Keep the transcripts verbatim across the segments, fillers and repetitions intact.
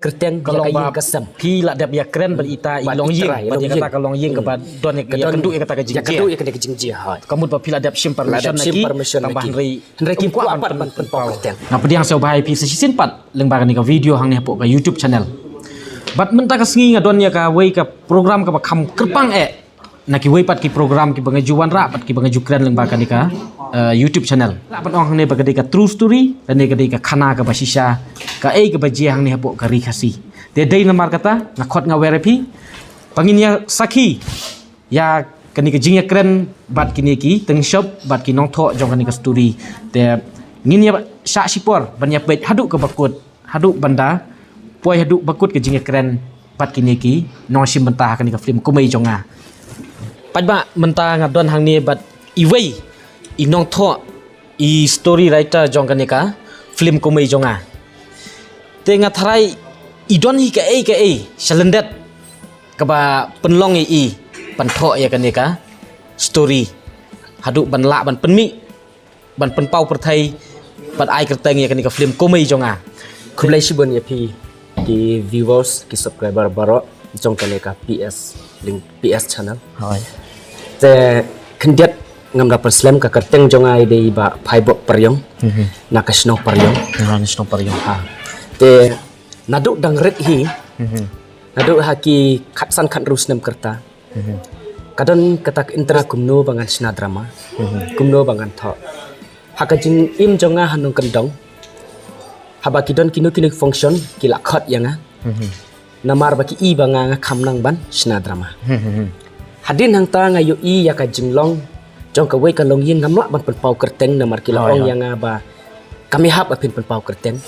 kyrteng ka long ba ka sem. Phi la dep ïa kren bad ita i longïing, bad ïa kata ka longïing kaba don ïa ka kynduh ïa kata ka jingjia. Ka mut ba phi la dep shim permission na ki, tang ba hynrei kim kwah pat ban pynpaw kyrteng. Nga pdiang sngewbha ïa phi sa shisien pat lyngba kane ka video hangne hapoh ka YouTube channel. Bad mynta ka sngi nga don ïa kawei ka program kaba kham kyrpang eh na kiwei pat ki program kiba nga ju wanrah bad kiba nga ju kren lyngba kane ka YouTube channel. Lah ban ong hangne ba ka dei ka true story lane ka dei ka khana kaba shisha kaei kaba jia hangne hapoh ka Ri Khasi. Te dei namar kata nga khot nga wer ïa phi ba ngin ïa sakhi ïa kane ka jingïakren bad kine ki tyngshop bad ki nongthoh jong kane ka story. Te ngin ïa shah shipor ban ïa peit haduh kaba kut, haduh ban da poi haduh ba kut ka jingïakren bad kine ki nongshim bynta ha kane ka film Kumei Jong Nga. Paidbah, mynta nga don hangne bad iwei i nongthoh, i story writer jong kane ka film Kumei Jong Nga. Te nga tharai i don hi kaei kaei shalyndet kaba pynlong ïa i ban thoh ïa kane ka story haduh ban lah ban pynmih ban pynpaw pyrthei bad ai kyrteng ïa kane ka film Kumei Jong Nga. Khublei shibun ïa phi ki viewers, ki subscriber baroh jong kane ka P S link P S channel. Te khyndiat ngam da pynslem, ka kyrteng jong nga i dei Bah Phaibok Pariong na ka shnong Pariong. Na ka shnong Pariong. Ha. Te naduh dang rit hi, naduh ha ki khatsan khathynriew snem ka rta, ka don kata ka interest kumno ba ngan shna drama, kumno ba ngan thoh. Ha ka jingim jong nga ha nongkyndong, haba ki don kino kino ki function ki la khot ïa nga. Namar ba ki i ba nga nga kham nang ban shna drama. Hadien hangta nga ïohi ïa ka jinglong jong kawei ka longïing, ngam lah ban pynpaw kyrteng namar ki la ong ïa nga ba kam ïahap ba phin pynpaw kyrteng.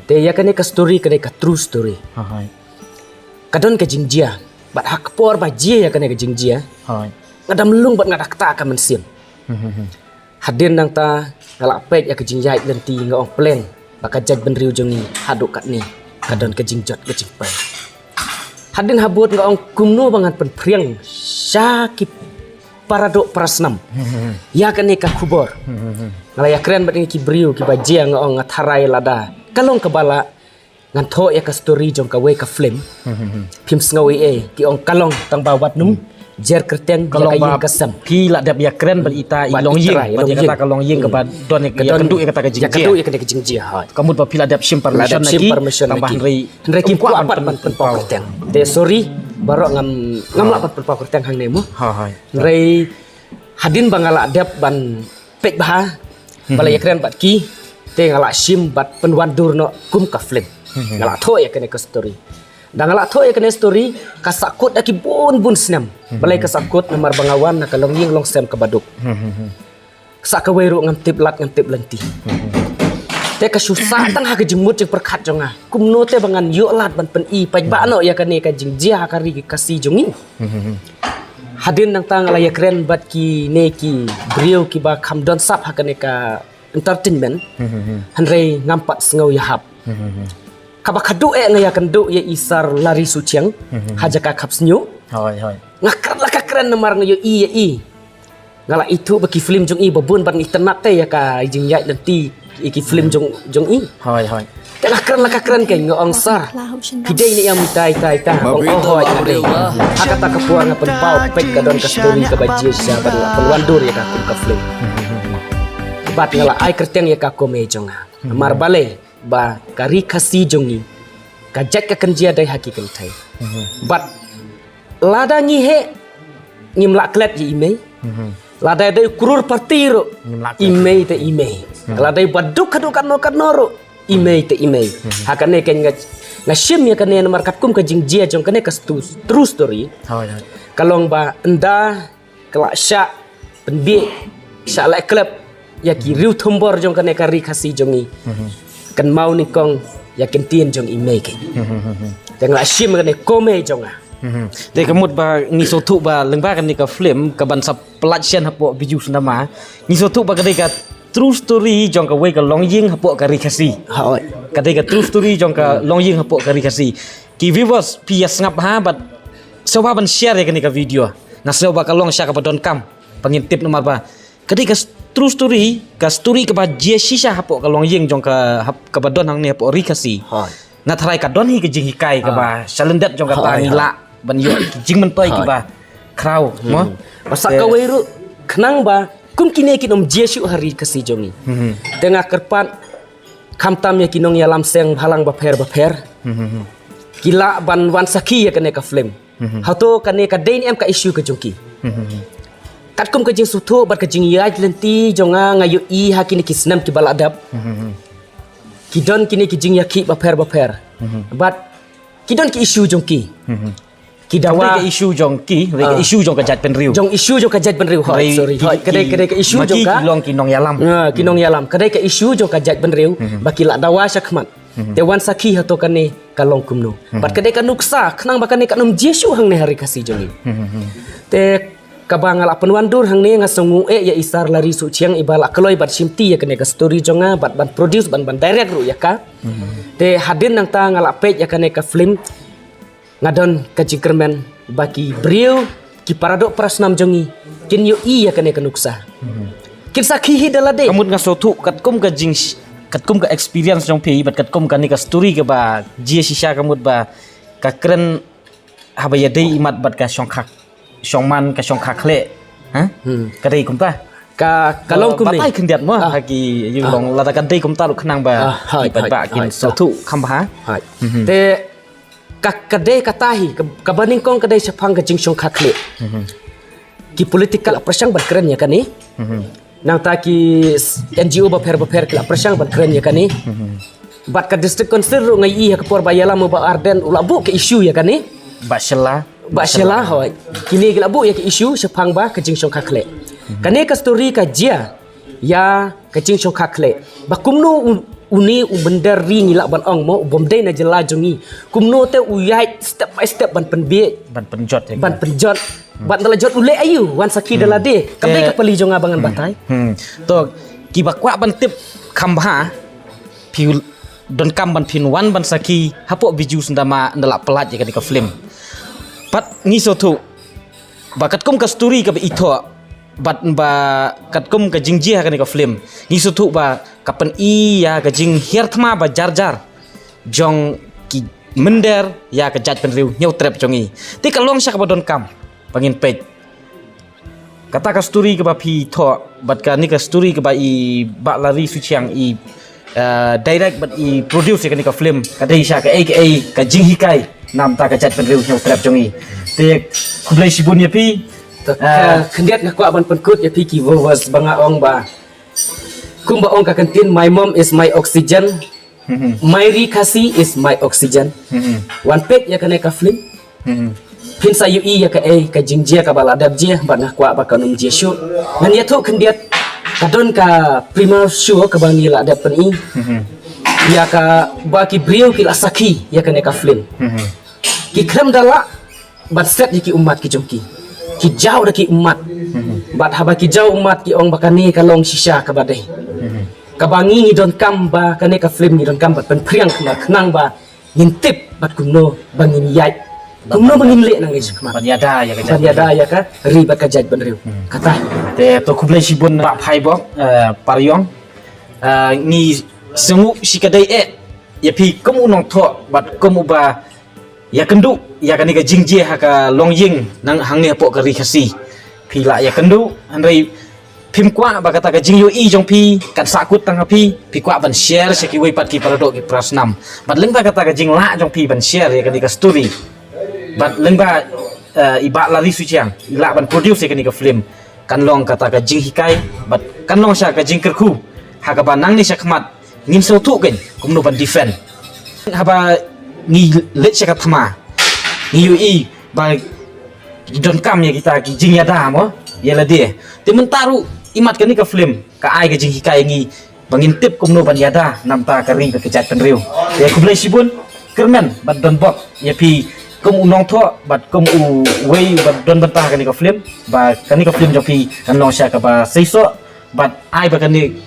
Te ïa kane ka story ka dei ka true story. Ka don ka jingjia, bad ha ka por ba jia ïa kane ka jingjia, nga dam lung bad nga da ktah ka mynsiem. Hadien nangta nga la peit ïa ka jingïaid lynti, nga ong pleng ba ka jaitbynriew jong ngi haduh katne ka don ka jingjot ka jingpang. Hadien habud nga ong kumno ba ngan pynphriang sha ki paradoh parasnam ïa kane ka khubor. Nga la ïakren bad ngi ki briew kiba jia, nga ong nga tharai lada ka long kaba lah ngan thoh ïa ka story jong kawei ka film. Phim sngew ei ei, ki ong ka long tang ba wat nym jer kyrteng ïa ka ïing ka sem. Phi la dep ïakren bad ita i longïing, bad ïa kata ka longïing kaba don ïa ka kynduh ïa kata ka jingjia. Ka mut ba phi la dep shim permission na ki, tang ba hynrei kim kwah pat ban pynpaw kyrteng. Te sorry baroh, ngam ngam lah ban pynpaw kyrteng hangne mo. Hynrei hadien ba nga la dep ban peit bha, ba la ïakren bad ki, te nga la shim bad pynwandur noh kum ka film. Nga la thoh ïa kane ka story. Da nga la thoh ïa kane story, ka sahkut da ki bun bun snem. Balei ka sahkut? Namar ba nga wan na ka longïing longsem kaba duk. Sa kawei ruh ngam tip lad ngam tip lynti. Te ka shu sah tang ha ka jingmut jingpyrkhat jong nga, kumno te ba ngan ïoh lad ban pyni paidbah noh ïa kane ka jingjia ha ka ri Khasi jong ngi. Hadien nangta nga la ïakren bad kine ki briew kiba kham don sap ha kane ka entertainment. Hynrei ngam pat sngew ïahap. Kaba khadduh eh nga ïakynduh ïa i Sar Larry Suchiang ha jaka khap sniuh. Nga kren la ka kren namar nga ïohi ïa i. Nga la ithuh ba ki film jong i ba bun bad nga itynnad te ïa ka jingïaid lynti ïa ki film jong jong i. Te nga kren la ka kren, nga ong Sar, phi dei ne em? Ita ita ita. Ong oh hooid nga dei. Ha kata ka por nga pynpaw, peit ka don ka story kaba jia shisha bad nga la pynwandur ïa ka kum ka film. Bad nga la ai kyrteng ïa ka Kumei Jong Nga. Namar balei? Ba ka ri Khasi jong ngi, ka jait ka kynjia dei ha ki kynthei. Bad lada ngi heh, ngim lah klet ïa i mei. Lada dei u krur parti ruh, i mei te i mei. Lada dei ba duk haduh katno katno ruh, i mei te i mei. Ha kane ka nga, nga shim ïa kane namar katkum ka jingjia jong kane ka stu-, true story. Ka long ba ynda ka la shah pynbiej, shah leh klep ïa ki riew thombor jong kane ka ri Khasi jong ngi, kynmaw nyngkong ïa ki ktien jong i mei ki. Te nga la shim kane Kumei Jong Nga. Te ka mut ba ngi sngewthuh ba lyngba kane ka film kaban sa pynlait shen hapoh Bijou Cinema, ngi sngewthuh ba ka dei ka true story jong kawei ka longïing hapoh ka ri Khasi. Ka dei ka true story jong ka longïing hapoh ka ri Khasi. Ki viewers, phi ïa sngap ha bad sngewbha ban share ïa kane ka video. Nga sngew ba ka long sha kaba donkam ba ngin tip namar ba ka dei ka true story, ka story kaba jia shisha hapoh ka longïing jong ka, hap-, kaba don hangne hapoh ri Khasi. Nga tharai ka don hi ka jinghikai kaba shalyndet jong kata ngi lah ban ïoh ki jingmyntoi kiba khraw mo. Ba sa kawei ruh khnang ba kum kine kin ym jia shuh ha ri Khasi jong ngi. Te nga kyrpad khamtam ïa ki nongïalam seng bhalang bapher bapher ki lah ban wan sakhi ïa kane ka film. Hato kane ka dei ne em ka issue ka jong ki? Katkum ka jingsngewthuh bad ka jingïaid lynti jong nga, nga ïohi ha kine ki snem kiba la dep ki don kine ki jingïakhih bapher bapher. Bad ki don ki issue jong ki. Ki dawa ka issue jong ki, ka issue jong ka jaitbynriew. Jong issue jong ka jaitbynriew. Hoi, sorry. Hoi, ka dei ka issue jong ka, ki long ki nongïalam. Ki nongïalam. Ka dei ka issue jong ka jaitbynriew ba ki la dawa shakhmat. Te wan sakhi hato kane ka long kumno. Bad ka dei ka nuksa khnang ba kane kan ym jia shuh hangne ha ri Khasi jong ngi. Te kaba nga la pynwandur hangne nga sngew eh ïa i Sir Larry Suchiang iba la kloi bad shimti ïa kane ka story jong nga bad ban produce ban ban direct ruh ïa ka. Te hadien nangta nga la peit ïa kane ka film. Nga don ka jingkyrmen ba ki briew ki paradoh parasnam jong ngi kin ïohi ïa kane ka nuksa. Kin sakhi hi da lade. Kamut nga sngewthuh katkum ka jing katkum ka experience jong phi bad katkum kane ka story kaba jia shisha kamut ba ka kren haba ïadei imat bad ka shongkha shongman ka shongkha khleh. Ha? Ka dei kumta. Ka ka long kumne. Batai khyndiat mo ha ki ïa long lada ka dei kumta ruh khnang ba ki paidbah kin sngewthuh kham bha. Te ka ka dei kata hi kaba nyngkong ka dei shaphang ka jingshongkha khleh. Ki political la pyrshang ban kren ïa kane. Nangta ki NGO bapher bapher ki la pyrshang ban kren ïa kane. Bad ka District Council ruh nga ïohi ha ka por ba ïalam u Bah Ardent u la buh ka issue ïa kane. Bah Shylla. Bah Shylla hoi. Kine ki la buh ïa ka issue shaphang ba ka jingshongkha khleh. Kane ka story ka jia ïa ka jingshongkha khleh ba kumno une u mynder ri ngi lah ban ong mo u bym dei na jylla jong ngi. Kumno te u ïaid step by step ban pynbiej ban pynjot ban pynjot. Bad nda la jot u leh aïu wan sakhi da lade. Ka dei ka pali jong nga ba ngan batai. To kiba kwah ban tip kham bha phi donkam ban phin wan ban sakhi hapoh Bijou Sandama nda la pynlait ïa kane ka film. Pat ngi sngewthuh ba katkum ka story kaba ithuh bad ba katkum ka jingjia ha kane ka film ngi sngewthuh ba ka pyni ïa ka jinghiar thma ba jar jar jong ki mynder ïa ka jaitbynriew Hynñiewtrep jong ngi. Te ka long sha kaba donkam ba ngin peit kata ka story kaba phi thoh bad kane ka story kaba i Bah Larry Suchiang i direct bad i produce ïa kane ka film ka dei sha kaei kaei ka jinghikai namta ka jaitbynriew Hynñiewtrep jong ngi. Te khublei shibun ïa phi. Khyndiat nga kwah ban pynkut ïa phi ki viewers ba nga ong ba kumba ong ka ktien, my mom is my oxygen, my Ri Khasi is my oxygen. Wan peit ïa kane ka film phin sa ïohi ïa kaei ka jingjia kaba la dep jia bad nga kwah ba kan ym jia shuh. Ngan ïathuh khyndiat, ka don ka premiere show kaba ngi la dep pyni ïa kaba ki briew ki la sakhi ïa kane ka film. Ki khlem da lah ban set ïa ki ummat ki jong ki, ki jaw da ki ummat. Bad haba ki jaw ummat ki ong ba kane ka long shisha kaba dei. Kaba ngi ngi donkam ba kane ka film ngi donkam ban pynphriang khnang ba ngin tip bad kumno ba ngin ïaid, kumno ba ngin leh nangne shakhmat ban ïada ïa ka ri bad ka jaitbynriew. Kata. Te to khublei shibun Bah Phaibok Pariong. Ngi sngewsih ka dei eh ïa phi kum u nongthoh bad kum uba ïakynduh ïa kane ka jingjia ha ka longïing nang hangne hapoh ka Ri Khasi. Phi la ïakynduh hynrei phim kwah ba kata ka jingïohi jong phi kan sahkut tang ha phi, phi kwah ban share sha kiwei pat ki paradoh ki parasnam. Bad lyngba kata ka jinglah jong phi ban share ïa kane ka story bad lyngba i Bah Larry Suchiang i lah ban produce ïa kane ka film, kan long kata ka jinghikai bad kan long sha ka jingkyrkhu ha kaba nangne shakhmat ngin sngewthuh kein kumno ban defend. Haba ngi leit sha ka thma ngi ïohi ba ki donkam ïa kita ki jingïada mo ïa lade. Te mynta ruh imat kane ka film ka ai ka jinghikai ïa ngi ba ngin tip kumno ban ïada namta ka ri bad ka jaitbynriew. Te khublei shibun, kyrmen bad donbok ïa phi kum u nongthoh bad kum uwei uba don bynta ha kane ka film ba kane ka film jong phi kan long sha kaba seisoh bad ai ba kane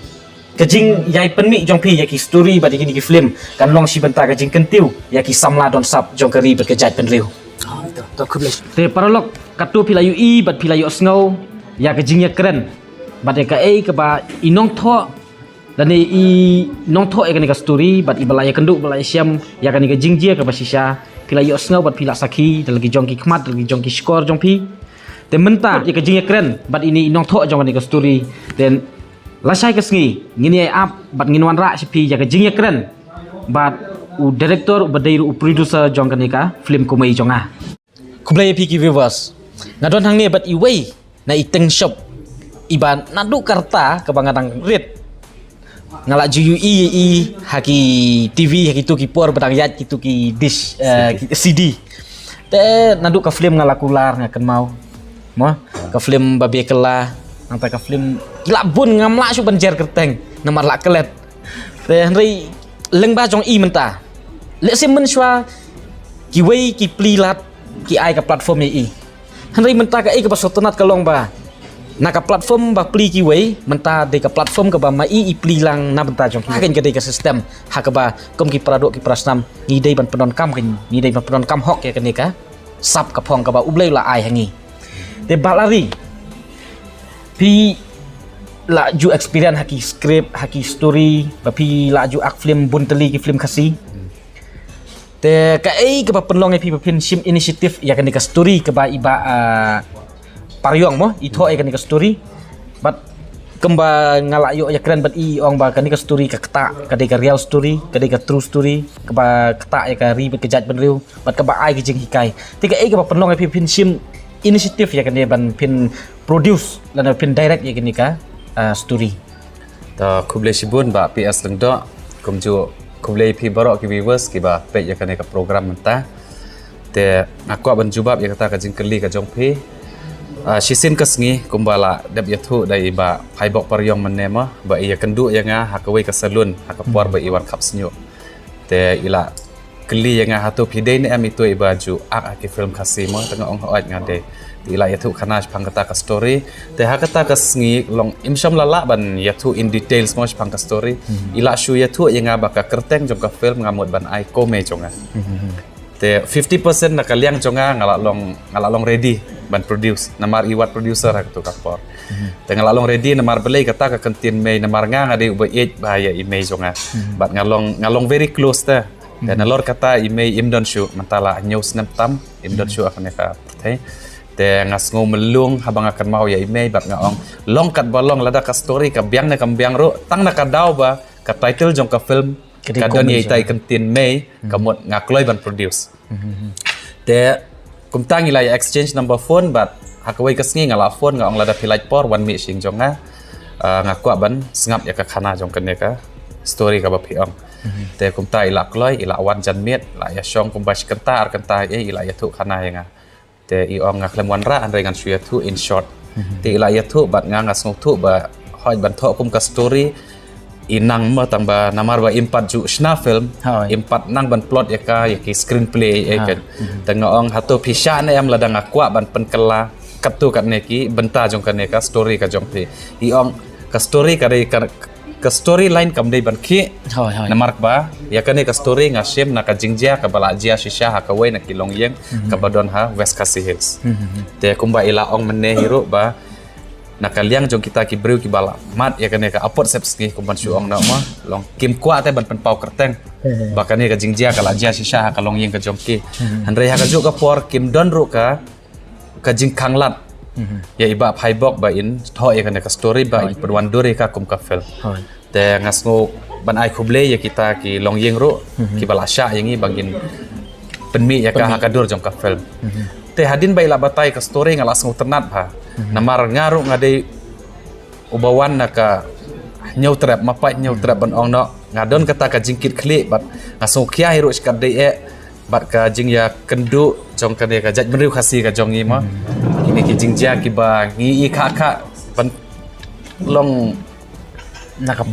ka jingïai pynmih jong phi ïa ki story bad ïa kine ki film kan long shi bynta ka jingkyntiew ïa ki samla don sap jong ka ri bad ka jaitbynriew. Te paralok, katto phi la ïohi bad phi la ïohsngew ïa ka jingïakren bad ïa kaei kaba i nongthoh Lane i nongthoh ïa kane ka story, bad i ba la ïakynduh, ba la ïashem ïa kane ka jingjia kaba shisha, phi la ïohsngew bad phi la sakhi da la ki jong ki khmat, da la ki jong ki shkor jong phi. Te mynta ïa ka jingïakren bad ine i nongthoh jong kane ka story, te lashai ka sngi ngin ïa ap bad ngin wanrah sha phi ïa ka jingïakren bad u director uba dei ruh u producer jong kane ka film Kumei jong nga. Khublei ïa phi ki viewers. Nga don hangne bad iwei na i teng shop, iba naduh ka rta kaba nga dang rit, nga la ju ïohi ïa i ha ki T V, ha kitu ki por ba dang ïaid kitu ki dish, eh, ki C D. Te naduh ka film nga la kular, nga kynmaw, mo, ka film Babe Kylla, nangta ka film ki la bun, ngam lah shuh ban jer kyrteng namar la klet. Te hynrei lyngba jong i mynta, lehse mynshuwa kiwei ki plie lad ki ai ka platform ïa i. Hynrei mynta kaei kaba sngewtynnat ka long ba na ka platform ba plie kiwei, mynta dei ka platform kaba ma i i plie lang na bynta jong ki. Ka dei ka system ha kaba kum ki paradoh ki parasnam ngi dei ban pyndonkam, ngi dei ban pyndonkam hok ïa kane ka sap ka phong kaba U Blei u la ai ha ngi. Te Bah Larry, phi la ju experience ha ki script, ha ki story, ba phi la ju act film bun tylli ki film Khasi. Te kaei kaba pynlong ïa phi ba phin shim initiative ïa kane ka story kaba i Bah, ah, Pariong, mo, i thoh ïa kane ka story. Bad kumba nga la ïoh ïakren bad i, i ong ba kane ka story ka ktah, ka dei ka real story, ka dei ka true story, kaba ktah ïa ka ri bad ka jaitbynriew, bad kaba ai ka jinghikai. Te kaei kaba pynlong ïa phi ba phin shim initiative ïa kane ban phin produce lane phin direct ïa kane ka, ah, story? To, khublei shibun Bah P S Lyngdoh, kumjuh khublei phi baroh ki viewers kiba peit ïa kane ka program mynta. Te nga kwah ban jubab ïa kata ka jingkylli ka jong phi. Ah, shisien ka sngi kumba la dep ïathuh da i Bah Phaibok Pariong mynne, mo, ba i ïakynduh ïa nga ha kawei ka salon ha ka por ba i wan khap shñiuh. Te i la kylli ïa nga, hato phi dei ne em itu iba ju act ha ki film Khasi, mo? Te nga ong hooid nga dei. Te i la ïathuh khana shaphang kata ka story. Te ha kata ka sngi long im shym la lah ban ïathuh in details, mo, shaphang ka story. I la shu ïathuh ïa nga ba ka kyrteng jong ka film nga mut ban ai Kumei jong nga. Te fifty percent na ka liang jong nga, nga la long, nga la long ready ban produce namar i wat producer ha katu ka por. Te nga la long ready namar balei kata ka kyntien Mei, namar nga nga dei uba ïeit bha ïa i mei jong nga. Bad nga long, nga long very close te. Te nalor kata i mei im don shuh, mynta la hynñiew snem tam im don shuh ha kane ka pyrthei. Te nga sngew mlung haba nga kynmaw ïa i mei bad nga ong, long katba long, lada ka story ka biang ne kam biang ruh, tang na ka daw ba ka title jong ka film ka don ïa itai i kyntien Mei, ka mut nga kloi ban produce. Te kumta ngi la ïa exchange number phone bad ha kawei ka sngi nga la phone, nga ong lada phi lait por wan mih sha ïing jong nga. Ah, nga kwah ban sngap ïa ka khana jong kane ka story kaba phi ong. Te kumta i la kloi, i la wan janmiet, la ïa shong kumba shi kynta ar kynta, eh, i la ïathuh khana ïa nga. Te i ong nga khlem wanrah, hynrei ngan shu ïathuh in short. Te i la ïathuh bad nga, nga sngewthuh ba hooid ban thoh kum ka story i nang, mo, tang ba namar ba im pat ju shna film, im pat nang ban plot ïa ka, ïa ki screenplay, eh, kan. Te nga ong hato phi shah ne em lada nga kwah ban pynkylla katto katne ki bynta jong kane ka story ka jong phi. I ong ka story ka dei ka, ka storyline kam dei ban khih. Namar ba ïa kane ka story nga shim na ka jingjia kaba la jia shisha ha kawei na ki longïing kaba don ha West Khasi Hills. Te kumba i la ong mynne hi ruh ba na ka liang jong kita ki briew kiba la mad ïa kane ka apot sepsngi, kum ban shu ong noh, mo, long kim kwah te ban pynpaw kyrteng ba kane ka jingjia ka la jia shisha ha ka longïing ka jong ki. Hynrei ha kajuh ka por kim don ruh ka, ka jingkhang lad ïa i Bah Phaibok ba in thoh ïa kane ka story ba in pynwandur ïa ka kum ka film. Te nga sngew ban ai khublei ïa kita ki longïing ruh kiba la shah ïa ngi ba ngin pynmih ïa ka ha ka dur jong ka film. Te hadien ba i la batai ka story nga la sngew tynnat bha. Namar nga ruh nga dei uba wan na ka hynñiew trep, mapait hynñiew trep ban ong noh. Nga don kata ka jingkit khlieh bad nga sngew khia hi ruh shi katdei eh bad ka jingïakynduh jong kane ka jaitbynriew Khasi ka jong ngi, mo. Kine ki jingjia kiba ngi i kha kha ban long na ka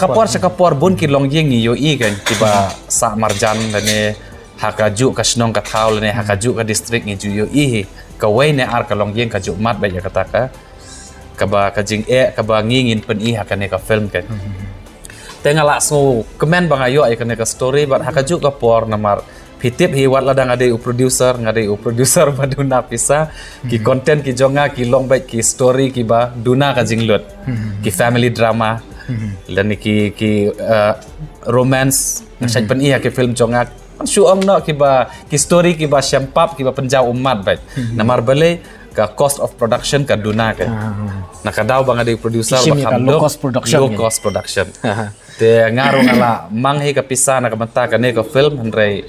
por sha ka por, bun ki longïing ngi ïohi kan kiba sah marjan lane ha kajuh ka shnong ka thaw lane ha kajuh ka district ngi ju ïohi hi kawei ne ar ka longïing ka ju mad bad ïa kata ka, kaba ka jingeh kaba ngi ngin pyni ha kane ka film kan. Te nga la sngewkmen ba nga ïoh ïa kane ka story bad ha kajuh ka por namar Hi tip hi wat lada nga dei u producer, nga dei u producer ba duna pisa. Ki content ki jong nga ki long beit ki story kiba duna ka jinglut. Ki family drama. Lane ki, ki, uh, romance. Nga shait pyni ha ki film jong nga. Shu ong noh kiba, ki story kiba shem pap, kiba pynjaw ummat beit. Namar balei ka cost of production ka duna ka. Na ka daw ba nga dei producer ba kham low cost production. Low cost production. Te nga ruh nga la mang hi ka pisa na ka bynta kane ka film, hynrei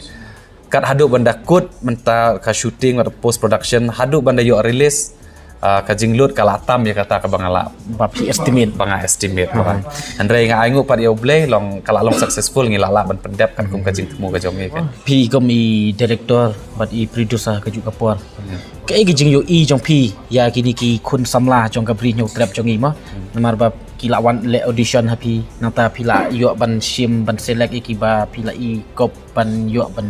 kat haduh ban da kut mynta ka shooting, wat post production, haduh ban da ïoh release, ah, ka jinglut ka la tam ïa kata kaba nga la, ba phi estimate, ba nga estimate. Hynrei nga ai nguh pat ïa U Blei, long ka la long successful, ngi la lah ban pyndep katkum ka jingthmu ka jong ngi kan. Phi kum i director bad i producer ka juk ka por, kaei ka jingïohi jong phi ïa kine ki khun samla jong ka Bri Hynñiewtrep jong ngi mo? Namar ba ki la wan leh audition ha phi, nangta phi la ïoh ban shim, ban select ïa kiba phi la i kop ban ïoh ban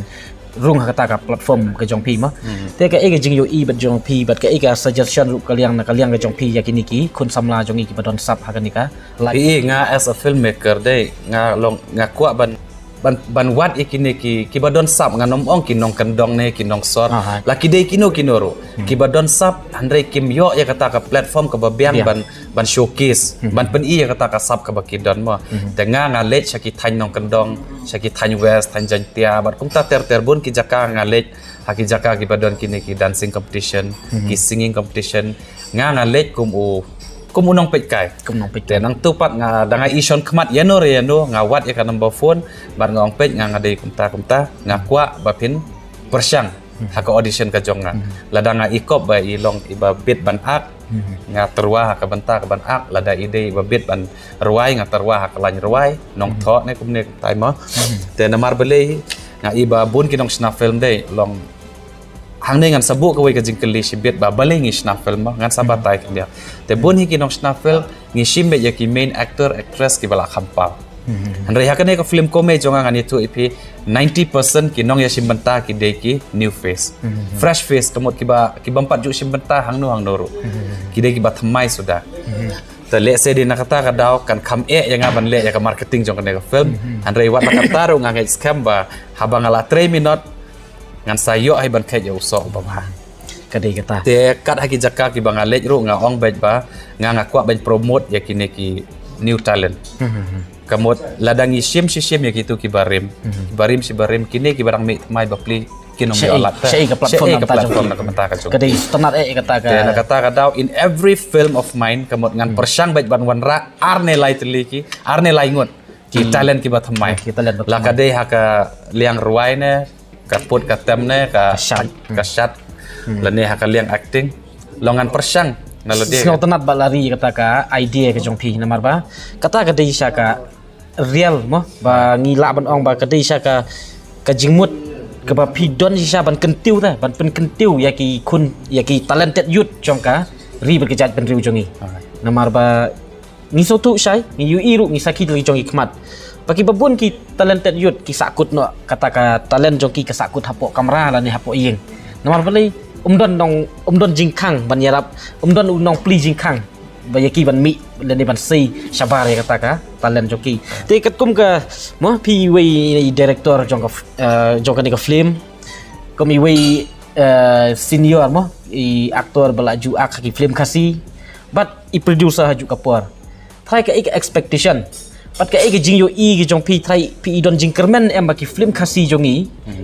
rung ha kata ka platform ka jong phi mo. Te kaei ka jingïohi bad jong phi, bad kaei ka suggestion ruh ka liang, na ka liang ka jong phi ïa kine ki khun samla jong ngi kiba don sap ha kane ka live? Phi, nga as a filmmaker dei, nga long, nga kwah ban, ban, ban wad ïa kine ki, kiba don sap, ngan ym ong ki nongkyndong ne ki nongsor. La ki dei kino kino ruh kiba don sap, hynrei kim ïoh ïa kata ka platform kaba biang ban, ban showcase, ban pyni ïa kata ka sap kaba ki don mo. Te nga, nga leit sha ki thaiñ nongkyndong, sha ki thaiñ West, thaiñ Jaintia, bad kumta ter ter bun ki jaka nga leit, ha ki jaka kiba don kine ki dancing competition, ki singing competition. Nga, nga leit kum u, kum u nongpeitkai. Kum nongpeitkai. Te nangtu pat nga, da nga i shon khmat ïano re ïano, nga wad ïa ka number phone, bad nga ong, peit, nga, nga dei kumta kumta, nga kwah ba phin pyrshang ha ka audition ka jong nga. Lada nga i kop ba i long iba bit ban ak, nga tyrwa ha ka bynta ka ban ak, lada i dei iba bit ban rwai, nga tyrwa ha ka lain rwai, nongthoh ne kumne kumtai mo. Te namar balei nga i ba bun ki nongshna film dei, long hangne ngan sa buh kawei ka jingkylli shibit ba balei ngi shna film mo, ngan sa batai khyndiat. Te bun hi ki nongshna film ngi shim beit ïa ki main actor, actress kiba la kham paw. Hynrei ha kane ka film Komei jong nga, ngan ïathuh ïa phi, ninety percent ki nongïashim bynta ki dei ki new face. Fresh face, ka mut kiba, ki bym pat ju shim bynta hangno hangno ruh. Ki dei kiba thymmai suda. Te lehse dei na kata ka daw kan kham eh ïa nga ban leh ïa ka marketing jong kane ka film. Hynrei wat la katta ruh nga ngeit skhem ba haba nga la trei minot, ngan sa ïoh hi ban kheit ïa u soh uba bha. Ka dei kata. Te kat ha ki jaka kiba nga leit ruh nga ong beit ba nga, nga kwah ban promote ïa kine ki new talent. Ka mut lada ngi shim shi shim ïa kitu kiba rim, kiba rim shi barim, kine kiba dang mih thymmai bapli kin ym ïoh lad. Shaei ka platform na ka bynta ka jong. Ka dei sngewtynnat eh kata ka. Te na kata ka daw, in every film of mine, ka mut ngan pyrshang beit ban wanrah ar ne lai tylli ki, ar ne lai ngut ki talent kiba thymmai. Ki talent ba thymmai. La ka dei ha ka liang rwai ne, ka put ka tem ne, ka, ka shad, lane ha ka liang acting. Long ngan pyrshang na lade. Sngewtynnat ba la ri kata ka idea ka jong phi, namar ba kata ka dei sha ka real mo, ba ngi lah ban ong ba ka dei sha ka, ka jingmut kaba phi don shisha ban kyntiew te, ban pynkyntiew ïa ki khun, ïa ki talented youth jong ka ri bad ka jaitbynriew jong ngi. Namar ba ngi sngewthuh shai, ngi ïohi ruh, ngi sakhi da la ki jong ngi khmat ba kiba bun ki talented youth ki sahkut noh, kata ka talent jong ki ka sahkut hapoh kamra lane hapoh ïing. Namar balei? Ym don nong, ym don jingkhang ban ïarap, ym don u nongplie jingkhang ba ïa ki ban mih lane ban sei shabar ïa kata ka talent jong ki. Te katkum ka mo, phi iwei i director jong ka f-, eh, jong kane ka film, kum iwei, eh, senior mo, i actor ba la ju ak ha ki film Khasi, bad i producer ha juh ka por. Trai kaei ka expectation bad kaei ka jingïohi ka jong phi, trai phi i don jingkyrmen em ba ki film Khasi jong ngi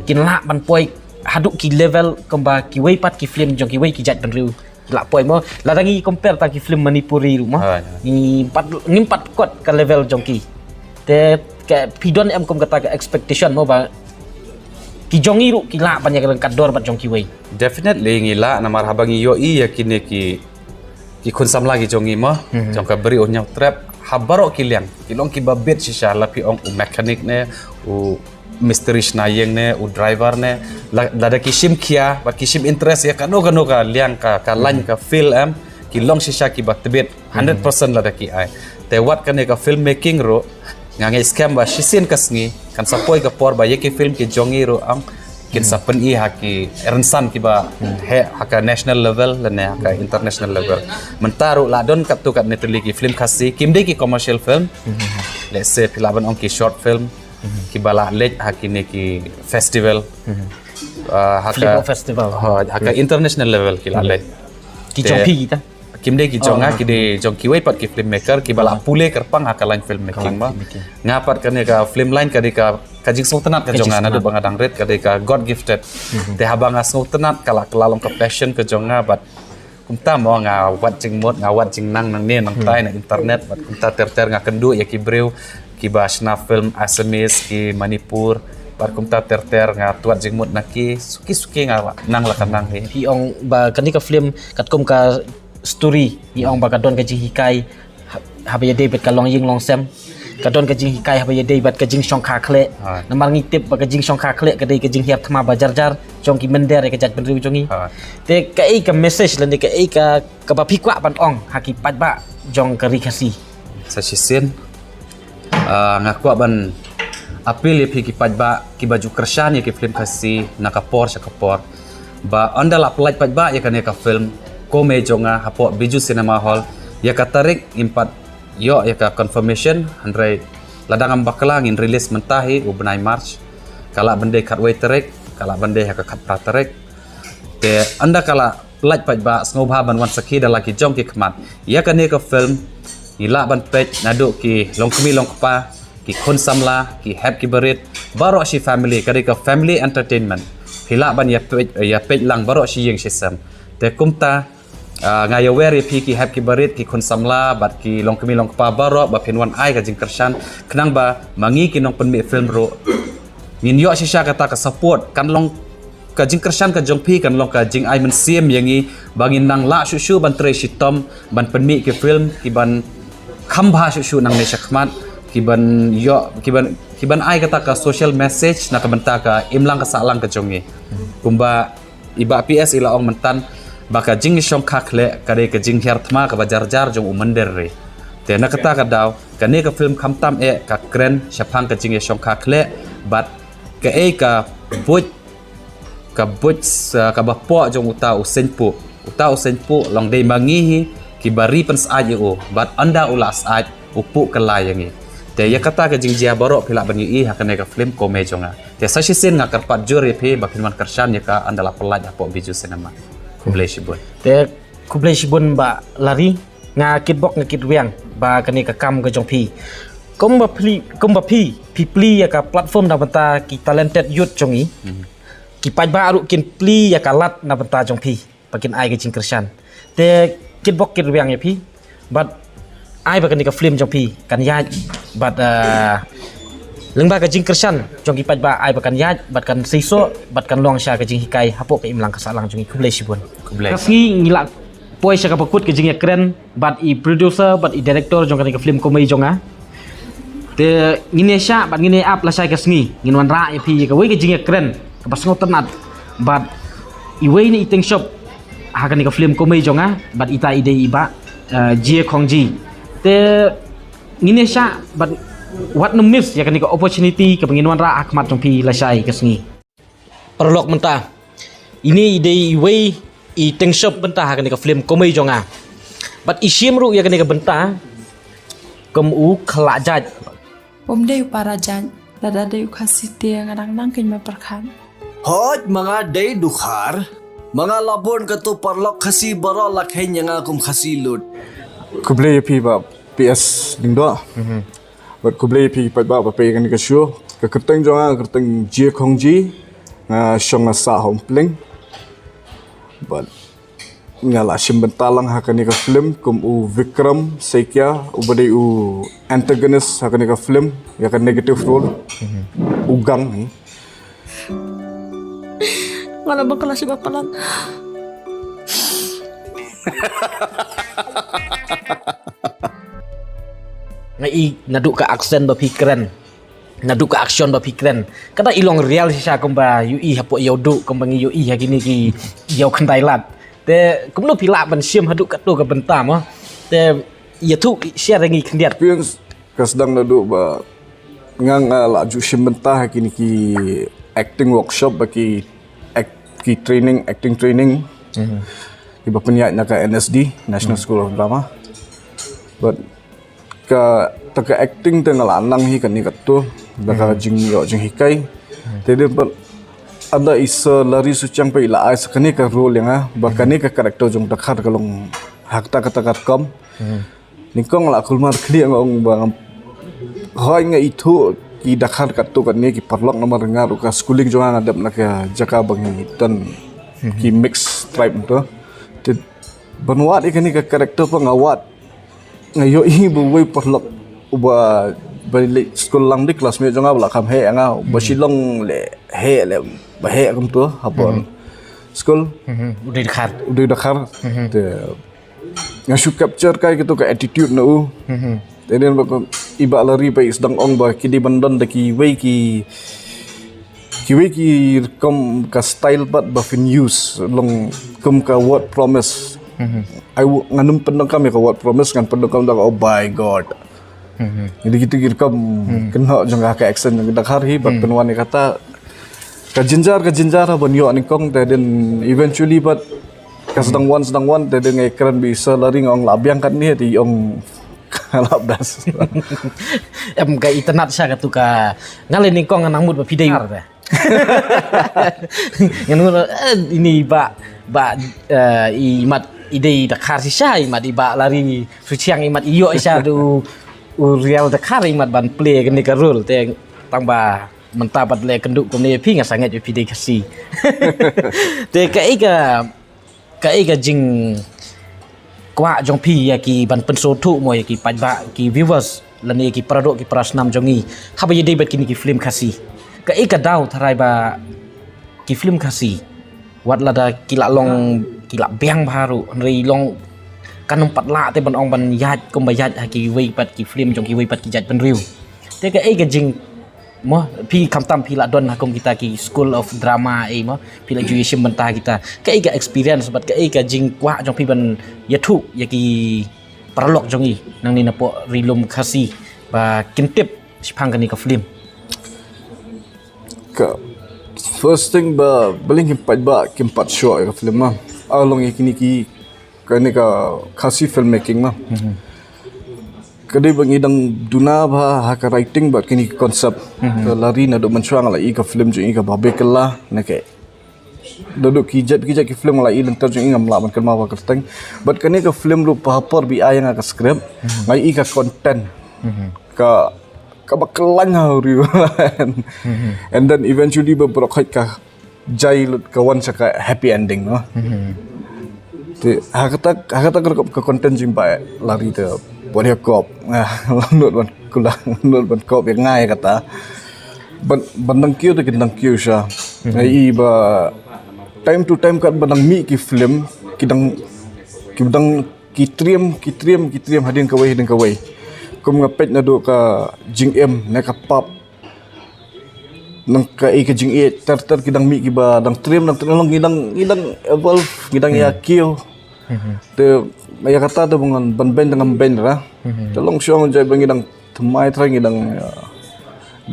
kin lah ban poi haduh ki level kumba kiwei pat ki film jong kiwei ki jaitbynriew ki lah poi mo. Lada ngi compare tang ki film Manipuri ruh mo, ngim pat, ngim pat kot ka level jong ki. Te ka phi don em kum kata ka expectation mo ba ki jong ngi ruh ki lah ban ïa ka ryngkat dor bad jong kiwei? Definitely ngi lah, namar haba ngi ïohi ïa kine ki ki khun samla ki jong ngi mo, jong ka Bri u Hynñiewtrep, ha baroh ki liang ki long kiba bit shisha, la phi ong u mechanic ne, u mistri shna ïing ne, u driver ne, la, lada ki shim khia bad ki shim interest ïa kano kano ka liang, ka, ka line, ka field em, ki long shisha kiba tbit hundred percent lada ki ai. Te wat kane ka filmmaking ruh, nga ngeit skhem ba shisien ka sngi kan sa poi ka por ba ïa ki film ki jong ngi ruh ang kin sa pyni ha ki rynsan kiba heh ha ka national level lane ha ka international level. Mynta ruh la don katto katne tylli ki film Khasi, kim dei ki commercial film. Let's say phi lah ban ong ki short film, kiba la leit ha kine ki festival. Ah, ha ka Film festival. Ha, ha ka international level ki la leit. Ki jong phi kita? Kim dei ki jong nga, ki dei jong kiwei pat ki filmmaker kiba la pule kyrpang ha ka line filmmaking ba. Nga pat kane ka film line ka dei ka ka jingsngewtynnat ka jong nga naduh ba nga dang rit, ka dei ka God gifted. Te haba nga sngewtynnat ka la kylla long ka passion ka jong nga bad kumta mo nga wad jingmut, nga wad jingnang nangne nangtai na internet bad kumta ter ter nga kynduh ïa ki briew kiba shna film Assamese, ki Manipur bad kumta ter ter nga tuat jingmut na ki suki suki nga nang la ka nang hi. Phi ong ba kane ka film katkum ka story, phi ong ba ka don ka jinghikai ha- haba ïadei bad ka longïing longsem, ka don ka jinghikai haba ïadei bad ka jingshongkha khleh. Namar ngi tip ba ka jingshongkha khleh ka dei ka jinghiar thma ba jar jar jong ki mynder ïa ka jaitbynriew jong ngi. Te kaei ka message lane kaei ka kaba phi kwah ban ong ha ki paidbah jong ka ri Khasi? Sa shisien, ah, nga kwah ban appeal ïa phi ki paidbah kiba ju kyrshan ïa ki film Khasi na ka por sha ka por ba ynda la pyllait paidbah ïa kane ka film Komei jong nga hapoh Bijou Cinema Hall, ïa ka tarik ngim pat ïoh ïa ka confirmation, hynrei lada ngam bakla ngin release mynta hi u bnai March. Ka lah ban dei khatwei tarik, ka lah ban dei ha ka khatphra tarik. Te ynda ka la pyllait paidbah sngewbha ban wan sakhi da la ki jong ki khmat ïa kane ka film. Ngi lah ban peit naduh ki longkmie longkpa, ki khun samla, ki hep ki barit, baroh shi family, ka dei ka family entertainment. Phi lah ban ïa peit, ïa peit lang baroh shi ïing shi sem. Te kumta, ah, nga ïawer ïa phi ki hep ki barit, ki khun samla bad ki longkmie longkpa baroh ba phin wan ai ka jingkyrshan khnang ba ma ngi ki nongpynmih film ruh ngin ïoh shisha kata ka support, kan long ka jingkyrshan ka jong phi, kan long ka jingai mynsiem ïa ngi ba ngin nang lah shuh shuh ban trei shitom ban pynmih ki film ki ban kham bha shuh shuh nangne shakhmat, ki ban ïoh, ki ban, ki ban ai kata ka social message na ka bynta ka imlang ka sahlang ka jong ngi. Kumba i Bah P S i la ong mynta ba ka jingshongkha khleh ka dei ka jinghiar thma kaba jar jar jong u mynder ri. Te na kata ka daw kane ka film khamtam eh ka kren shaphang ka jingshongkha khleh bad kaei ka buit, ka buit, ah, kaba poh jong uta u seiñ puh. Uta u seiñ puh long dei ma ngi hi kiba ri pynsyaid ïa u bad ynda u la syaid u puh kylla ïa ngi. Te ïa kata ka jingjia baroh phi lah ban ïohi ha kane ka film Komei jong nga. Te sa shisien nga kyrpad jur ïa phi ba phin wan kyrshan ïa ka ynda la pyllait hapoh Bijou Cinema. Khublei shibun. Te khublei shibun Bah Larry, nga kitbok nga kitrwiang ba kane ka kam ka jong phi. Kumba phi, kumba phi, phi plie ïa ka platform na bynta ki talented youth jong ngi. Ki paidbah ruh kin plie ïa ka lad na bynta jong phi ba kin ai ka jingkyrshan. Te kitbok kitrwiang ïa phi bad ai ba kane ka film jong phi kan ïaid bad, ah, lyngba ka jingkyrshan jong ki paidbah ai ba kan ïaid bad kan seisoh bad kan long sha ka jinghikai hapoh ka imlang ka sahlang jong ngi. Khublei shibun. Khublei. Ka sngi ngi la poi sha kaba kut ka jingïakren bad i producer bad i director jong kane ka film Komei jong nga. Te ngin ïa shah bad ngin ïa ap lashai ka sngi ngin wanrah ïa phi ïa kawei ka jingïakren kaba sngewtynnat bad iwei na i teng shop ha kane ka film Komei jong nga bad ita i dei i Bah, eh, Jie Khongji. Te ngin ïa shah bad wat nym miss ïa kane ka opportunity kaba ngin wanrah ha khmat jong phi lashai ka sngi. Paralok mynta, ine i dei iwei i teng shop mynta ha kane ka film Komei jong nga. Bad i shim ruh ïa kane ka bynta kum u khlajat. Um dei u parajat, lada dei u Khasi te nga dang nang kein ma pyrkhat. Hooid, ma nga dei Dkhar. Ma nga la bun katto, paralok Khasi baroh la kheiñ ïa nga kum Khasi lut. Khublei ïa phi Bah P S Lyngdoh. Bad khublei ïa phi paidbah ba peit ïa kane ka show. Ka kyrteng jong nga ka kyrteng Jie Khongji. Nga shong nga sah ha Umpling. Bad nga la shim bynta lang ha kane ka film kum u Vikram Saikia, uba dei u antagonist ha kane ka film, ïa ka negative role. U gang hi. Nga la bang ka la shim palat. Nga i naduh ka accent ba phi kren, naduh ka action ba phi kren, ka da i long real shisha kumba ïohi hapoh ïew duh kumba ngi ïohi ha kine ki ïew khyndai lad. Te kumno phi lah ban shim haduh katto ka bynta mo? Te ïathuh share ïa ngi khyndiat. Experience ka sdang naduh ba nga, nga la ju shim bynta ha kine ki acting workshop ba ki act, ki training, acting training. Kiba pynïaid na ka N S D, National School of Drama. But kata ka acting te nga la nang hi kane katto. da ka jingïoh jinghikai. Te dei pat ynda i Sir Larry Suchiang pat i la ai sa kane ka role ïa nga ba kane ka character jong Dakhar ka long ha kata kata ka rukom. Nyngkong la kulmar khlieh nga ong ba ngam hoi nga ithuh ki Dakhar katto katne ki paralok namar nga ruh ka schooling jong nga nga dep na ka jaka ba ngi don ki mixed tribe to. Te ban wad ïa kane ka character pat nga wad nga ïohi ba uwei u paralok uba ba leit skul lang de classmate jong nga ba la kham heh ïa nga ba Shillong leh heh leh ba heh kumto ha por skul. U dei Dakhar. U dei Dakhar. Te nga shu capture kai kito ka attitude na u. Te dei ba i Bah Larry ba i sdang ong ba ki dei ban don da kiwei ki kiwei ki rukom ka style pat ba phin use long kum ka word promise. Ai ngan ym pyndonkam ïa ka word promise, ngan pyndonkam da ka oh by God. Jadi kito ki rukom kynnoh jong ka accent jong ka Dakhar hi bad pynwan ïa kata ka jynjar ka jynjar ha ban ïoh nyngkong te dei eventually bad ka sdang wan sdang wan te dei ngai kren ba i Sir Larry nga ong la biang katne te i ong ka la best. Em ka itynnad sha katu ka nga leh nyngkong nga nang mut ba phi dei. Ngan mut ini ba ba i mat i dei Dakhar shisha i mat i Bah Larry Suchiang i mat i ïoh shisha u real Dakhar i mat ban play kane ka role te tang ba mynta pat leh kynduh kumne phi nga sangeh phi dei Khasi. Te kaei ka kaei ka jingkwah jong phi ïa ki ban pynsngewthuh mo ïa ki paidbah ki viewers lane ïa ki paradoh ki parasnam jong ngi haba ïadei bad kine ki film Khasi. Kaei ka daw tharai ba ki film Khasi wat lada ki la long ki la biang bha ruh hynrei long kan ym pat lah te ban ong ban ïaid kumba ïaid ha kiwei pat ki film jong kiwei pat ki jaitbynriew. Te kaei ka jing mo phi khamtam phi la don ha kum kita ki school of drama ei mo phi la ju ïashim bynta kita kaei ka experience bad kaei ka jingkwah jong phi ban ïathuh ïa ki paralok jong i nangne napoh ri lum Khasi ba kin tip shaphang kane ka film. Ka first thing ba balei kim paidbah kim pat shoh ïa ka film ma a long ïa kine ki kane ka Khasi filmmaking ma. Ka dei ba ngi dang duna bha ha ka writing bad kine ki concept. Ka Larry naduh mynshuwa nga la i ka film jong i ka Babe Kylla na ka naduh ki jait ki jait ki film nga la i lynter jong i ngam lah ban kynmaw ba kyrteng. Bad kane ka film ruh pa ha por ba i ai ïa nga ka script nga i ka content ka kaba kylla ha u riew. And then eventually ba baroh khoit ka jai lut ka wan sha ka happy ending no. Te ha kata ha kata ka rukom ka content jong i Bah Larry te bad ïa kop nga lut ban kula lut ban kop ïa nga ïa kata ban ban dang kiew te kin dang kiew sha. Nga i ba time to time kat ban dang mih ki film ki dang ki dang ki triem ki triem ki triem hadien kawei hadien kawei. Kum nga peit naduh ka jingim ne ka pap nang ka i ka jingïeit ter ter ki dang mih kiba dang triem dang triem long ngi dang ngi dang evolve ngi dang ïa kiew. Te ïa kata te ba ngan ban beiñ dang ngam beiñ ra te long shuwa ngan jai ba ngi dang thymmai trai ngi dang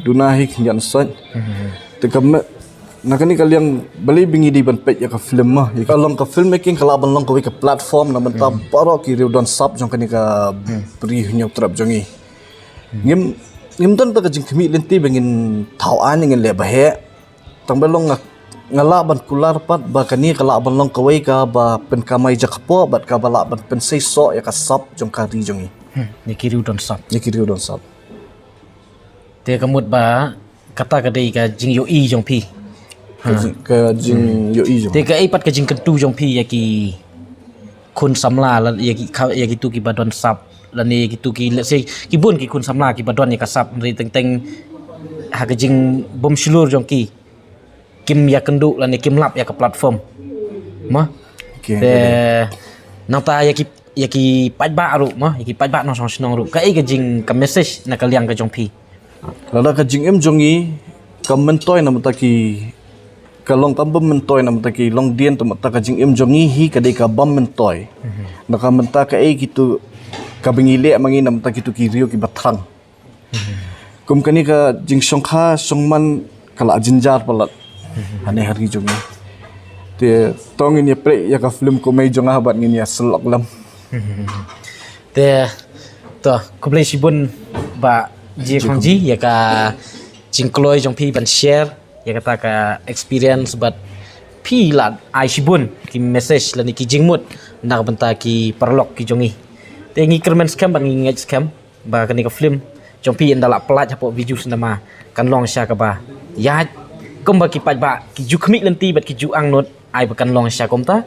duna hi khyndiat sait. Te ka me na kane ka liang balei ba ngi dei ban peit ïa ka film ma ïa ka long ka filmmaking ka lah ban long kawei ka platform na bynta baroh ki riew don sap jong kane ka bri hynñiew trep jong ngi. Ngim ngim don ta ka jingkhmih lynti ba ngin thaw aiñ ngin leh ba heh. Tang ba long nga nga lah ban kular pat ba kane ka lah ban long kawei kaba pynkamai jakpoh bad kaba lah ban pynseisoh ïa ka sap jong ka ri jong ngi. Ïa ki riew don sap. Ïa ki riew don sap. Te ka mut ba kata ka dei ka jingïohi jong phi. Ka jing ka jingïohi jong. Te kaei pat ka jingkyntu jong phi ïa ki khun samla la ïa ki kha ïa kitu kiba don sap lane ïa kitu ki let's say ki bun ki khun samla kiba don ïa ka sap hynrei teng teng ha ka jingbymshlur jong ki kim ïakynduh lane kim lap ïa ka platform. Mo. Te nangta ïa ki ïa ki paidbah ruh mo ïa ki paidbah nongshong shnong ruh kaei ka jing ka message na ka liang ka jong phi. Lada ka jingim jong ngi kam myntoi na bynta ki ka long kam bym myntoi na bynta ki longdien te mynta ka jingim jong ngi hi ka dei ka bym myntoi. Na ka bynta kaei kitu kaba ngi leh ma ngi na bynta kitu ki riew kiba thrang. Kum kane ka jingshongkha shongman ka la jynjar palat. Hane ha ri jong ngi. Te to ngin ïa pyrshah ïa ka film kumne jong nga bad ngin ïa sylok lem. Te to khublei shibun Bah Jie Khongji ïa ka jingkloi jong phi ban share ïa kata ka experience bad phi la ai shibun ki message lane ki jingmut na ka bynta ki paralok ki jong ngi. Te ngi kyrmen skhem bad ngi ngeit skhem ba kane ka film jong phi ynda la pynlait hapoh Bijou Cinema kan long sha kaba ïaid kumba ki paidbah ki ju khmih lynti bad ki ju angnud ai ba kan long sha kumta.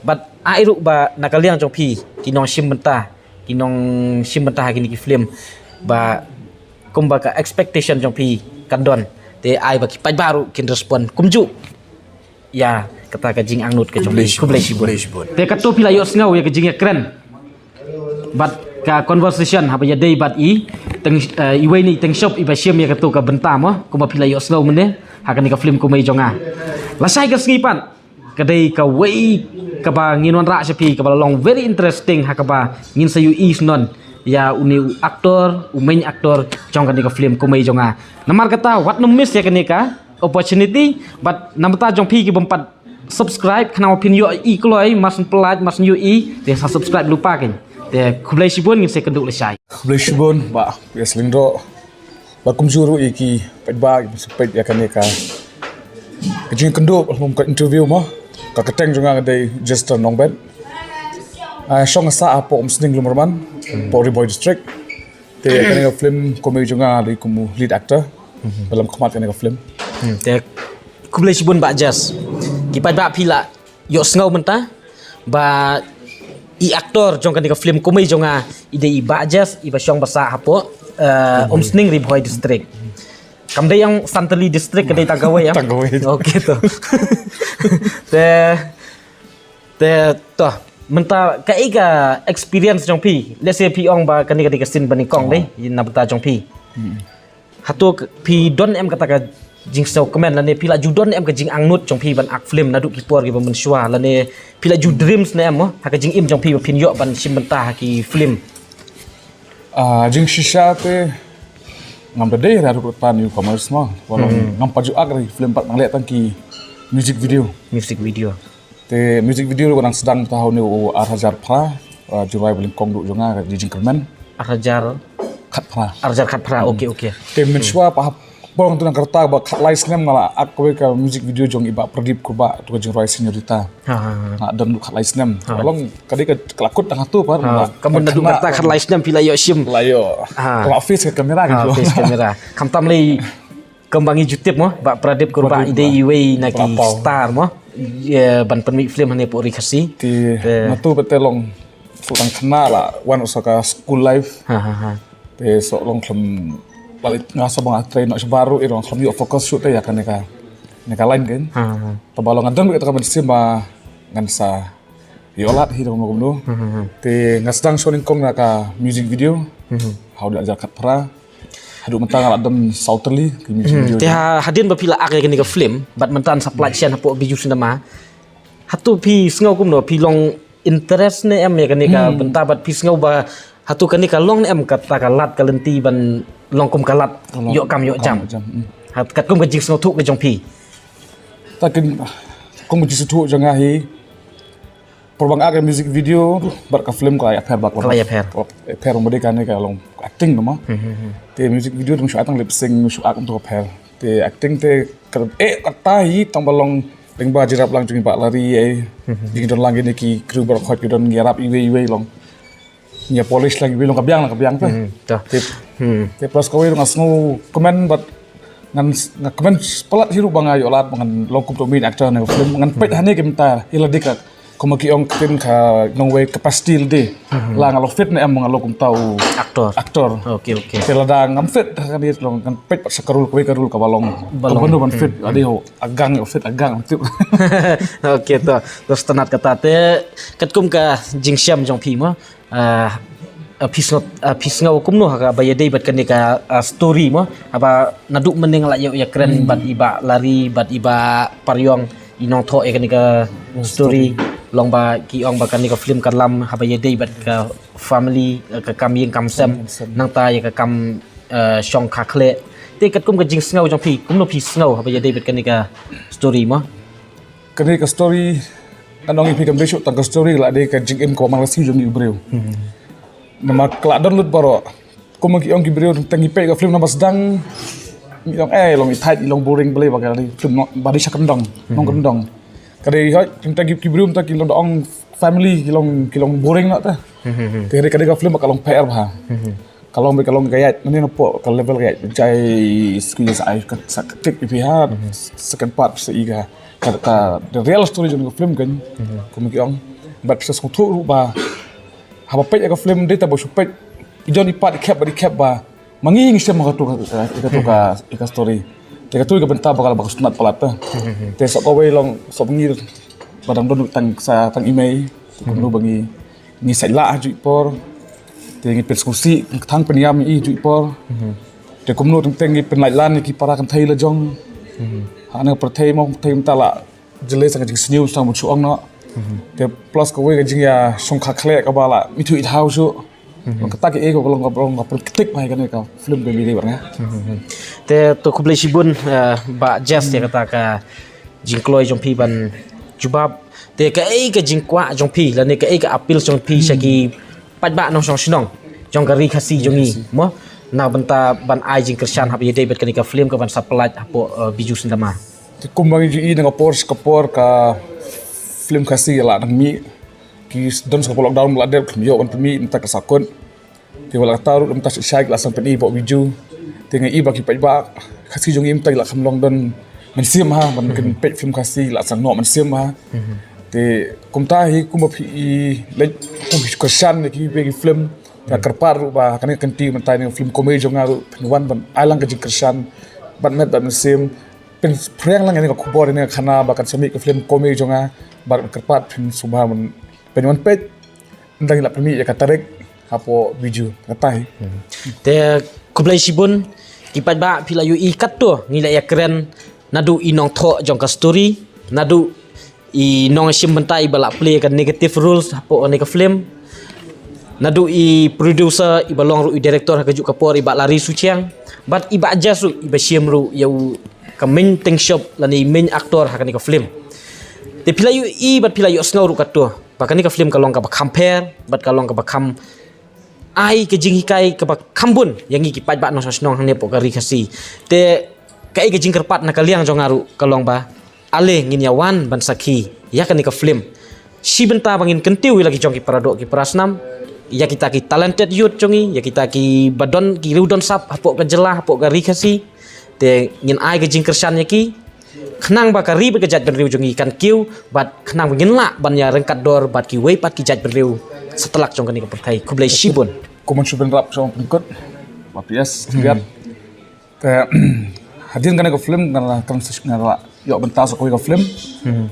Bad ai ruh ba na ka liang jong phi ki nongshim bynta, ki nongshim bynta ha kine ki film ba kumba ka expectation jong phi kan don. Te ai ba ki paidbah ruh kin respond kumjuh ïa kata ka jingangnud ka jong phi. Khublei shibun. Khublei shibun. Te katto phi la ïohsngew ïa ka jingïakren bad ka conversation haba ïadei bad i teng, eh, iwei na i teng shop iba shim ïa katto ka bynta mo, kumba phi la ïohsngew mynne ha kane ka film Kumei Jong Nga. Lashai ka sngi pat ka dei kawei kaba ngin wanrah sha phi kaba la long very interesting ha kaba ngin sa ïohi shnong ïa une u actor, u main actor jong kane ka film Kumei Jong Nga. Namar kata wat nym miss ïa kane ka opportunity bad namar ta jong phi ki bym pat subscribe khnang ba phin ïohi kloi, mar syn pynlait mar syn ïohi te sa subscribe lypa kein. Te khublei shibun, ngin sa ïakynduh lashai. Khublei shibun Bah P S Lyngdoh. Bad kumjuh ruh ïa ki paidbah kiba sngewpeit ïa kane ka, ka jingkynduh lem ka interview mo. Ka kyrteng jong nga ka dei Jester Nongbet. Nga shong sah hapoh Umsning Lumrman, hapoh Ri Bhoi District. Te kane ka film Kumei Jong Nga dei kum u lead actor. Ba lam khmat kane ka film. Hmm, te khublei shibun Bah Jes. Ki paidbah phi la ïohsngew mynta ba i actor jong kane ka film Kumei Jong Nga i dei i Bah Jes iba shong ba sah hapoh, eh, Umsning, Ri Bhoi District. Kam dei ïa Santali District, ka dei tang kawei ïa. Tang kawei. Okay to. Te, te to mynta kaei ka experience jong phi? Let's say phi ong ba kane ka dei ka scene ba nyngkong dei na bynta jong phi. Hato k-, phi don em kata ka jingsngewkmen lane phi la ju don em ka jingangnud jong phi ban act film naduh ki por kiba mynshuwa lane phi la ju dreams ne em mo ha ka jingim jong phi ba phin ïoh ban shim bynta ha ki film? Ah, jingshisha te ngam da dei ruh kata newcomers mo. Ba long ngam pat ju act ïa ki film pat, nga leh tang ki music video. Music video. Te music video ruh ka dang sdang mynta ha une u ar hajar phra, ah, July ba lyngkong duh jong nga ka jingkyrmen. Ar hajar? Khatphra. Ar hajar khatphra, okay, okay. Te mynshuwa pat hap bor tu nang kyrta ba khatlai snem nga la act kawei ka music video jong i Bah Pradip Kurbah, tu ka jingrwai Señorita. Ha, ha, ha. Nga don khatlai snem. Ha. Long ka dei ka, ka la kut tang hato pat. Ha, nga, ka mut naduh kyrta khatlai snem phi la ïoh shim. La ïoh. Ha. Ka la face ka camera. Ha, ka face camera. Khamtam lei kumba ngi ju tip mo, Bah Pradip Kurbah i dei iwei na ki star mo. Ïa ban pynmih film hane hapoh Ri Khasi. Te, te. Natu pat te long shu dang khynnah la wan sa ka school life. Ha, ha, ha. Te shu long khlem, nga sa ba nga train noh shabar ruh, i long khlem ïoh focus shuh te ïa kane ka, kane ka line kein. Ha, ha, ha. Te ba long nga don bad kata ka mynsiem ba ngan sa ïoh lad hi da kumno kumno. Hmm, hmm, hmm. Te nga sdang shong nyngkong na ka music video. Hmm. Ha u ar hajar khatphra. Haduh mynta nga la don saw tylli ki music video. Te ha, hadien ba phi la act ïa kane ka film bad mynta sa pynlait shen hapoh Bijou Cinema. Hato phi sngew kumno, phi long interest ne em ïa kane ka bynta bad phi sngew ba hato kane ka long ne em kata ka lad ka lynti ban long kum ka lad ïoh kam ïoh jam? Hmm. Hat katkum ka jingsngewthuh ka jong phi. Ta kin kum ka jingsngewthuh jong nga hi. Por ba nga act ïa music video bad ka film ka la ïapher bad ka la ïapher. Ka la ïapher, ym dei kane ka long acting mo. Hmm, hmm, hmm. Te music video te shu act tang lip sync, shu act tang pher. Te acting te ka, eh, kata hi tang ba long lyngba jingrwai lang jong i Bah Larry, eh. Hmm, hmm. Jingdon lang kine ki crew baroh khoit ki don ngi ïarap iwei iwei long. Ngi polish lang iwei long ka biang lang ka biang te. Hmm, to. Te, hmm, te plus kawei ruh nga sngewkmen bad ngan s-, nga kmen palat hi ruh ba nga ïoh lad ba ngan long kum uto u main actor na ka film. Ngan peit hane ki mynta, ïa lade ka, kumba ki ong ktien ka nongwei capacity lade. Hmm. La nga long fit ne em ba ngan long kum uto u actor. Actor. Okay, okay. Te lada ngam fit ha kane long ngan peit pat sa ka role kawei ka role kaba long. Ba long. Kaba long ban fit. Hmm. Lade ho, agang ïoh fit agang tip. Okay to. To sngewtynnat kata te katkum ka jingshem jong phi mo. Ah, ah, phi sngew, ah, phi sngew kumno ha kaba ïadei bad kane ka, ah, story mo. Haba naduh mynne nga la ïoh ïakren bad i Bah Larry bad i Bah Pariong i nongthoh ïa kane ka story. Long ba ki ong ba kane ka film ka lam haba ïadei bad ka family, eh, ka kam ïing kam sem. Kam ïing kam sem. Nangta ïa ka kam, eh, shong kha khlieh. Te katkum ka jingsngew jong phi kumno phi sngew haba ïadei bad kane ka story mo? Kane ka story, ngan ong ïa phi kam dei shuh tang ka story, ka la dei ka jingim kaba man la sngi jong une u briew. Hmm. Namar ka la don lut baroh. Kumba ki ong ki briew tang ngi peit ka film naba sdang Mi long, eh, long i thait, i long boring, balei ba ka dei film noh, ba dei sha kyndong, nongkyndong. Ka dei hoi, tang ki, ki briew mynta ki long da ong family, ki long, ki long boring noh te. Te ka dei ka film ba ka long pher bha. Ka long ba ka long ka ïaid, mane na pdeng ka level ka ïaid. Jai sku ïa sa ai ka, sa ka tik ïa phi ha, second part sa i ka, ka, ka, the real story jong ka film kan. Kum ki ong. Bad sa sngewthuh ruh ba haba peit ïa ka film dei ta ba shu peit. I jon i pat i khep bad i khep ba ma ngi ngi shem ha kato ka, ka, ka, ka, ka story. Te kato ka bynta ba ka, ba ka sngewtynnat palat te. Te sa kawei long sa ba ngi ba dang don tang sa tang i mei. Kumno ba ngi ngi sait lah ha juh i por. Te ngi pynsngewsih, tang pynïam ïa i ha juh i por. Te kumno teng teng ngi pynlait lan ïa ki para kynthei la jong. Ha na pyrthei mo, pyrthei mynta la jyllei sa ka jingsniew sa ban shu ong noh. Te plus kawei ka jingïashongkha khleh kaba la mithuh ithaw shuh. Long kata kaei ka long ka long ka pyrkhat bha ïa kane ka film ba ngi dei ban nga. Te to khublei shibun, eh, Bah Jess ïa kata ka jingkloi jong phi ban jubab. Te kaei ka jingkwah jong phi lane kaei ka appeal jong phi sha ki paidbah nongshong shnong jong ka ri Khasi jong ngi mo, na bynta ban ai jingkyrshan haba ïadei bad kane ka film ka ban sa pynlait hapoh, eh, Bijou Cinema. Te kumba ngi ju i na ka por sha ka por ka film Khasi la dang mih. Ki don sa ka por lockdown la dep kim ïoh ban pynmih mynta ka sa kut. Te wat la kata ruh mynta shisha ki la sdang pyni hapoh Bijou. Te nga i ba ki paidbah Khasi jong ngi mynta ki la kham long don mynsiem ha ban kin peit film Khasi la sdang noh mynsiem ha. Te kumta hi kumba phi i leit kum phi kyrshan ïa kiwei ki film. Te kyrpad ruh ba kane ka kynti mynta ïa kane ka film Kumwei Jong Nga ruh phin wan ban ai lang ka jingkyrshan bad met bad mynsiem. Pynphriang lang ïa kane ka khubor ïa kane ka khana ba kan sa mih ka film Kumwei Jong Nga bad kyrpad phin sngewbha ban pynwan peit. Ynda ngi la pynmih ïa ka tarik hapoh Bijou kata hi. Te khublei shibun ki paidbah, phi la ïohi katto ngi la ïakren naduh i nongthoh jong ka story, naduh i nongshim bynta iba la play ka negative roles hapoh kane ka film, naduh i producer iba long ruh i director ha kajuh ka por i Bah Larry Suchiang, bad i Bah Jess ruh iba shim ruh ïa u ka main theme shop lane i main actor ha kane ka film. Te phi la ïohi bad phi la ïohsngew ruh katto ba kane ka film ka long kaba kham pher bad ka long kaba kham ai ka jinghikai kaba kham bun ïa ngi ki paidbah nongshong shnong hangne hapoh ka ri Khasi. Te kaei ka jingkyrpad na ka liang jong nga ruh ka long ba ale ngin ïa wan ban sakhi ïa kane ka film. Shi bynta ba ngin kyntiew ïa la ki jong ki paradoh ki parasnam, ïa kita ki talented youth jong ngi, ïa kita kiba don ki riew don sap hapoh ka jylla hapoh ka ri Khasi. Te ngin ai ka jingkyrshan ïa ki khnang ba ka ri bad ka jaitbynriew jong ngi kan kiew bad khnang ba ngin lah ban ïa ryngkat dor bad kiwei pat ki jaitbynriew satlak jong kane ka pyrthei. Khublei shibun. Kumno shu bynrap sha pynkut ba P S. Te hadien kane ka film nga la, nga la ïoh bynta sa kawei ka film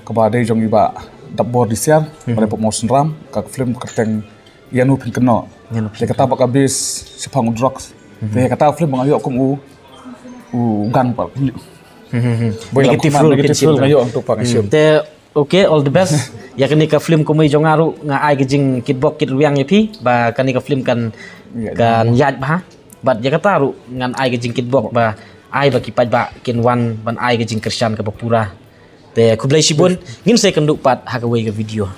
kaba dei jong i Bah Dapbor Disiar, ba dei pop Mawsynram, ka film kyrteng Ïano Phin Kynnoh. Ïano Phin Kynnoh. Te kata ba ka base shaphang u drugs. Te kata ka film ba nga ïoh kum u u gang pa. Negative role nga ïoh tu pa nga shim. Te okay, all the best. Ïa kane ka film Kumwei Jong Nga ruh nga ai ka jingkitbok kitrwiang ïa phi ba kane ka film kan kan ïaid bha. Bad ïa kata ruh ngan ai ka jingkitbok ba ai ba ki paidbah kin wan ban ai ka jingkyrshan kaba pura. Te khublei shibun, ngin sa ïakynduh pat ha kawei ka video.